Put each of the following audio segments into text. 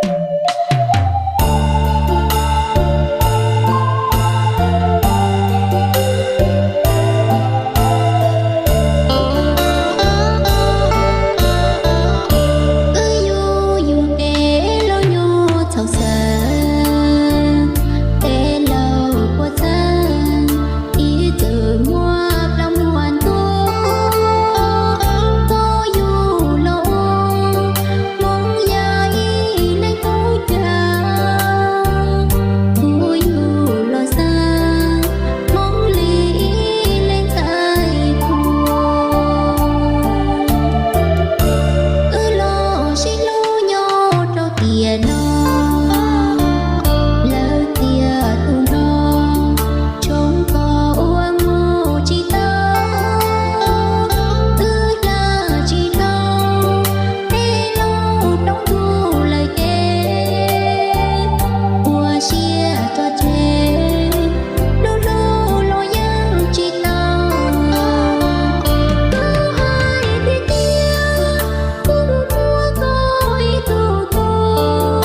Wb yug yug peb lub nyuag txhaum xaws, peb laug puas txawj, ib txwm muaj plaub muaj ntug, koj yug los ua Hmoob yog ib leeg tub cag, kuv yug los xav Hmoob li ib leeg ntxhais qhua. Wb los sib hlub nyob rau tiam no, lawv tias tus nplog tshoob kos ua mus tsis tau, wb hla tsis tau, tej laus roob ntug lawm ces ua siab tso tseg, hlub hlub los yeej tsis tau. Kuv hais tiag tiag, kuv mus muab koj ib tug tub,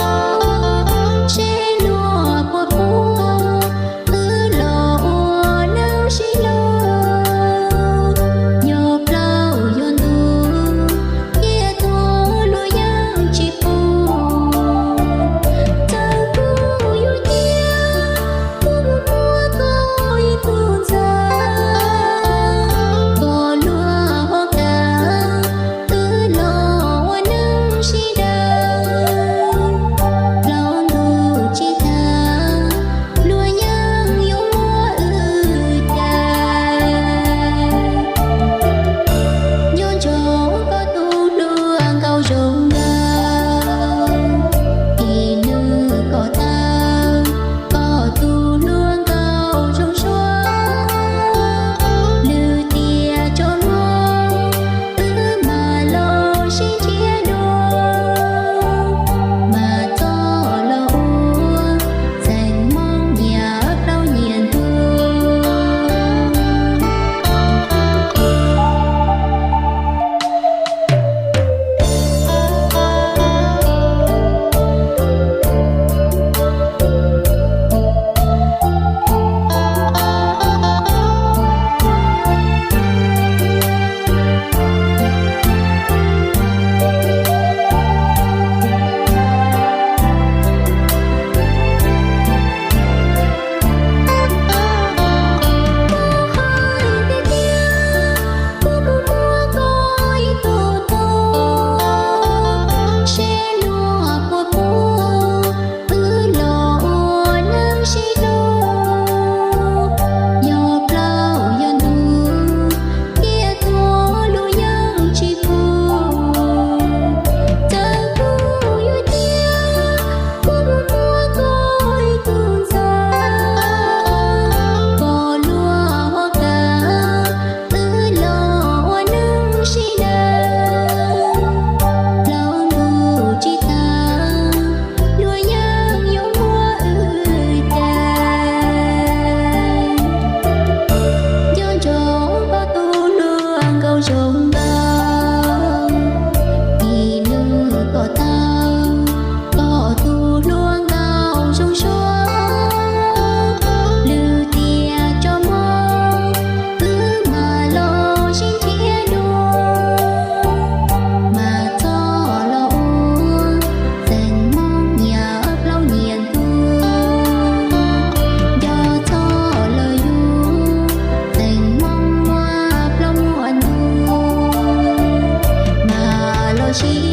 seb luag puas pub wb los ua neej sib hlub. Yog plaub yog ntug, thiaj tuag luag yeej tsis pub. Txawm kuv yuav ciaj, kuv mus muab koj ib tug ntxhais, kom luag ho kam wb los ua neej sib daws. Plaub ntug tsis tag, luag yeej yuav muab wb cais. Nco ntsoov koj tus hluas nkauj zoo nkauj, ib nws kom tau koj tus hluas nkauj zoo suab. Lwm tiam tso moo, wb mam los sib ntsib dua, mas txog los ua txeem moo nyias plaub nyias ntug. Kuv hais tiag tiag, kuv mus muab koj ib tug tub, seb luag puas pub wb los ua neej sib hlub. Yog plaub yog ntug, thiaj tuag luag yeej tsis pub. Txawm kuv yuav ciaj, kuv mus muab koj ib tug ntxhais, kom luag ho kam wb los ua neej sib daws. Plaub ntug tsis tag, luag yeej yuav muab wb cais. Nco ntsoov koj tus hluas nkauj zoo nkauj, ib nws kom tau koj tus hluas nkauj zoo suab. Lwm tiam tso moo, wb mam los sib ntsib dua, mas txog los ua txeem moo nyias plaub nyias ntug. Nco txog los yug txeem moo muaj plaub muaj ntug, mas los sib